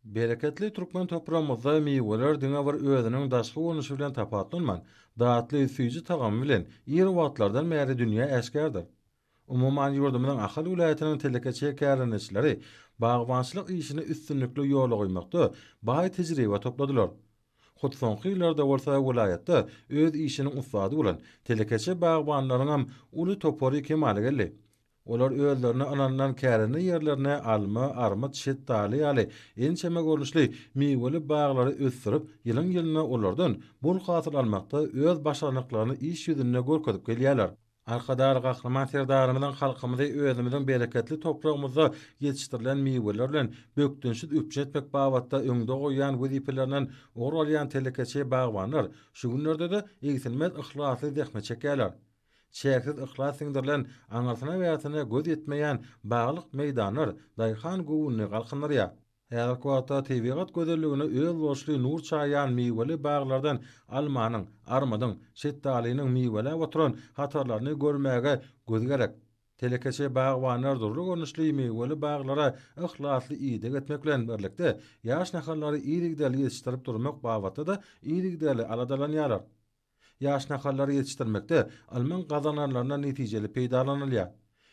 Bereketli türkmen topragymyzda miweler diňe bir özüniň daşky görnüşi bilen tapawutlanman, datly, süýji tagamy bilen ir wagtlardan bäri dünýä äşgärdir. Umuman, ýurdumyzyň Ahal welaýatynyň telekeçi kärendeçileri bagbançylyk işini üstünlikli ýola goýmakda baý tejribe topladylar. Hut soňky ýyllarda bolsa welaýatda öz işiniň ussady bolan telekeçi bagbanlaryňam uly topary kemala geldi. Olar özlerine ynanylan kärende ýerlerine alma, armyt, şetdaly ýaly ençeme görnüşli miweli baglary ösdürip, ýylyň-ýylyna olardan bol hasyl almakda öz başarnyklaryny iş ýüzünde görkezip gelýärler. Arkadagly Gahryman Serdarymyzyň halkymyzy özümiziň bereketli topragymyzda ýetişdirilen miweler bilen bökdençsiz üpjün etmek babatda öňde goýýan wezipelerinden ugur alýan telekeçi bagbanlar şu günlerde-de egsilmez yhlasly zähmet çekýärler. Çäksiz yhlas siňdirilen, aňyrsyna-bärsine göz ýetmeýän baglyk meýdanlar daýhan göwnüni galkyndyrýar. Häzirki wagtda tebigat gözelligine özboluşly nur çaýýan miweli baglardan almanyň, armydyň, şetdalynyň miweläp oturan hatarlaryny görmäge göz gerek. Telekeçi bagbanlar dürli görnüşli miweli baglara yhlasly ideg etmek bilen birlikde, ýaş nahallary yzygiderli ýetişdirip durmak babatda-da yzygiderli aladalanýarlar. Ýaş nahallary ýetişdirmekde ylmyň gazananlaryndan netijeli peýdalanylýar.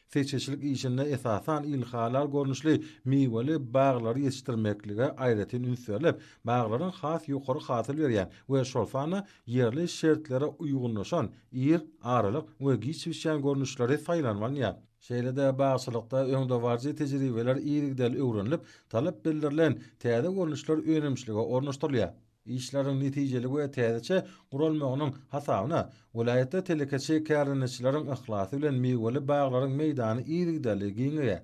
Seçgiçilik işinde esasan ilhalar görnüşli miweli baglary ýetişdirmeklige aýratyn üns berlip, baglaryň has ýokary hasyl berýän we şol sanda ýerli şertlere uýgunlaşan ir, aralyk we giç bişýän görnüşleri saýlanyp alynýar. Şeýle-de bagçylykda öňdebaryjy tejribeler yzygiderli öwrenilip, talap bildirilen täze görnüşler önümçilige ornaşdyrylýar. Işleriň netijeli we täzeçe guralmagynyň hasabyna welaýatda telekeçi kärendeçileriň yhlasy bilen miweli baglaryň meýdany yzygiderli giňeýär.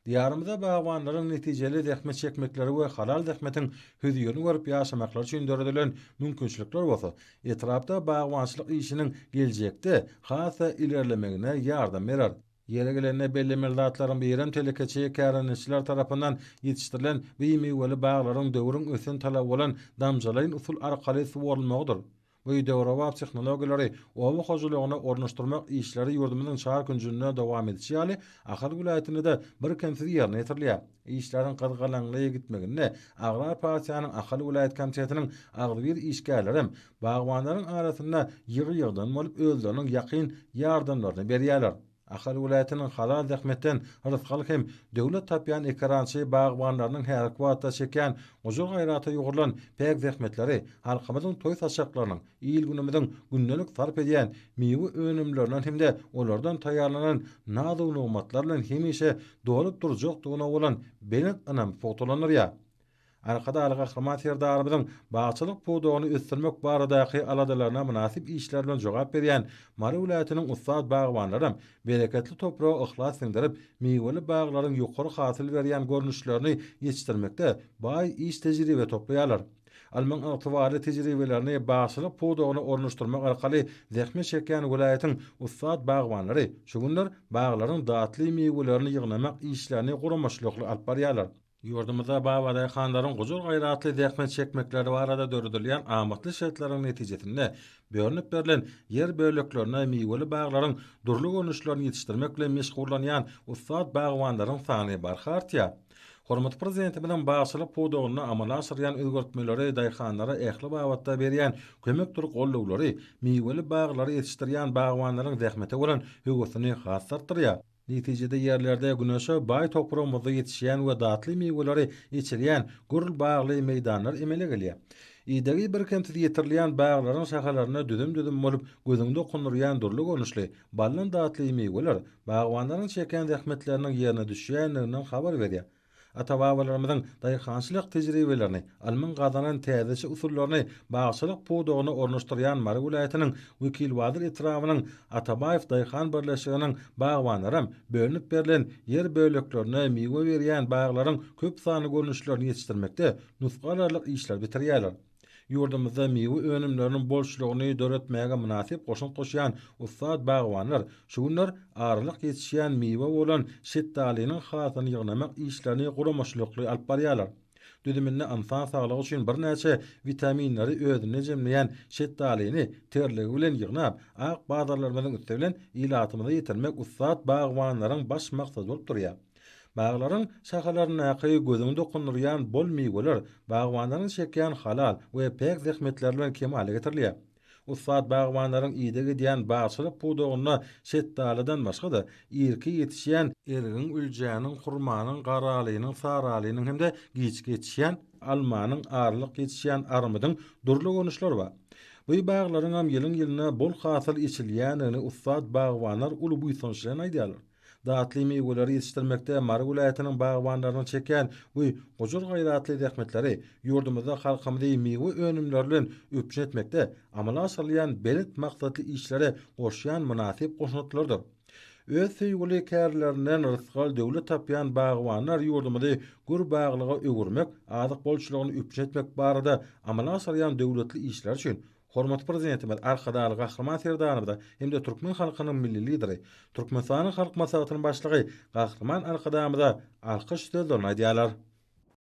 Diýarymyzda bagbanlaryň netijeli zähmet çekmekleri we halal zähmetiň hözirini görüp ýaşamaklary üçin döredilen mümkinçilikler bolsa, etrapda bagbançylyk işiniň geljekde has-da ilerlemegine ýardam berer. Ýeri gelende bellemeli zatlaryň birem telekeçi kärendeçiler tarapyndan ýetişdirilen bu miweli baglaryň döwrüň ösen talaby bolan damjalaýyn usul arkaly suwarylmagydyr. Bu döwrebap tehnologiýalary oba hojalygyna ornaşdyrmak işleri ýurdumyzyň çar künjünde dowam edişi ýaly, Ahal welaýatynda-da birkemsiz ýerine ýetirilýär. Işleriň gyzgalaňly gitmeginde Agrar partiýanyň Ahal welaýat komitetiniň agzybir işgärlerem bagbanlaryň arasynda ýygy-ýygydan bolup özleriniň ýakyn ýardamlaryny berýärler. Ahal welaýatynyň halal zähmetden rysgal hem döwlet tapýan ekerançy bagbanlarynyň häzirki wagtda çekýän gujur-gaýrata ýugrulan päk zähmetleri halkymyzyň toý saçaklarynyň, il-günümiziň gündelik sarp edýän miwe önümlerinden hem-de olardan taýýarlanan naz-u-nygmatlar bilen hemişe dolup durjakdygyna bolan belent ynamy pugtalandyrýar. Arkadagly Gahryman Serdarymyzyň bagçylyk pudagyny ösdürmek baradaky aladalaryna mynasyp işler bilen jogap berýän Mary welaýatynyň ussat bagbanlaram bereketli topraga yhlas siňdirip, miweli baglaryň ýokary hasyl berýän görnüşlerini ýetişdirmekde baý iş tejribe toplaýarlar. Ylmyň ygtybarly tejribelerini bagçylyk pudagyna ornaşdyrmak arkaly zähmet çekýän welaýatyň ussat bagbanlary şu günler baglaryň datly miwelerini ýygnamak işlerini guramaçylykly alyp barýarlar. Ýurdumyzda babadaýhanlaryň gujur-gaýratly zähmet çekmekleri barada döredilýän amatly şertleriň netijesinde bölünip berlen ýer böleklerine miweli baglaryň dürli görnüşlerini ýetişdirmek bilen meşgullanýan ussat bagbanlaryň sany barha artýar. Hormatly Prezidentimiziň bagçylyk pudagynda amala aşyrýan özgertmeleri daýhanlara ähli babatda berýän kömekdir gollawlary miweli baglary ýetişdirýän bagbanlaryň zähmete bolan höwesini has-da artdyrýar. Netijede ýerlerde güneşe baý topragymyzda ýetişýän we datly miweleri eçilýän gür bagly meýdanlar emele gelýär. Idegi birkemsiz ýetirilýän baglaryň şahalarynda düzüm-düzüm bolup gözüňi dokundyrýan dürli görnüşli, baldan datly miweler bagbanlaryň çeken zähmetleriniň ýerine düşýändiginden habar berýär. Ata-babalarymyzyň daýhançylyk tejribelerini, ylmyň gazanan täzeçe usullaryny bagçylyk pudagyna ornaşdyrýan Mary welaýatynyň Wekilbazar etrabynyň Atabaýew daýhan birleşiginiň bagbanlaram bölünip berlen ýer böleklerine miwe berýän baglaryň köp sanly görnüşlerini ýetişdirmekde nusga alarlyk işleri bitirýärler. Ýurdumyzda miwe önümleriniň bolçulygyny döretmäge mynasyp goşant goşýan ussat bagbanlar şu günler aralyk ýetişýän miwe bolan şetdalynyň hasylyny ýygnamak işlerini guramaçylykly alyp barýarlar. Düzüminde ynsan saglygy üçin birnäçe witaminleri özünde jemleýän şetdalyny terligi bilen ýygnap, ak bazarlarymyzyň üsti bilen ilatymyza ýetirmek ussat bagbanlaryň baş maksady bolup durýar. Baglaryň şahalaryndaky gözüňi dokundyrýan bol miweler bagbanlaryň çekýän halal we päk zähmetleri bilen kemala getirilýär. Ussat bagbanlaryň ideg edýän bagçylyk pudagynda şetdalydan başga-da, irki ýetişýän erigiň, üljäniň, hurmanyň, garalynyň, saralynyň hem-de giçki ýetişýän almanyň, aralyk ýetişýän armydyň dürli görnüşleri bar. Bu baglaryňam ýylyň-ýylyna bol hasyl eçilýändigini ussat bagbanlar uly buýsanç bilen aýdýarlar. Datly miweleri ýetişdirmekde Mary welaýatynyň bagbanlarynyň çekýän bu gujur-gaýratly zähmetleri ýurdumyzda halkymyzy miwe önümleri bilen üpjün etmekde amala aşyrylýan belent maksatly işlere goşýan mynasyp goşantlarydyr. Öz söýgüli kärlerinden rysgal-döwlet tapýan bagbanlar ýurdumyzy gür baglyga öwürmek, azyk bolçulygyny üpjün etmek barada amala aşyrýan döwletli işleri üçin Hormatly Prezidentimiz Arkadagly Gahryman Serdarymyza hem-de türkmen halkynyň Milli Lideri, Türkmenistanyň Halk Maslahatynyň Başlygy Gahryman Arkadagymyza alkyş sözlerini aýdýarlar.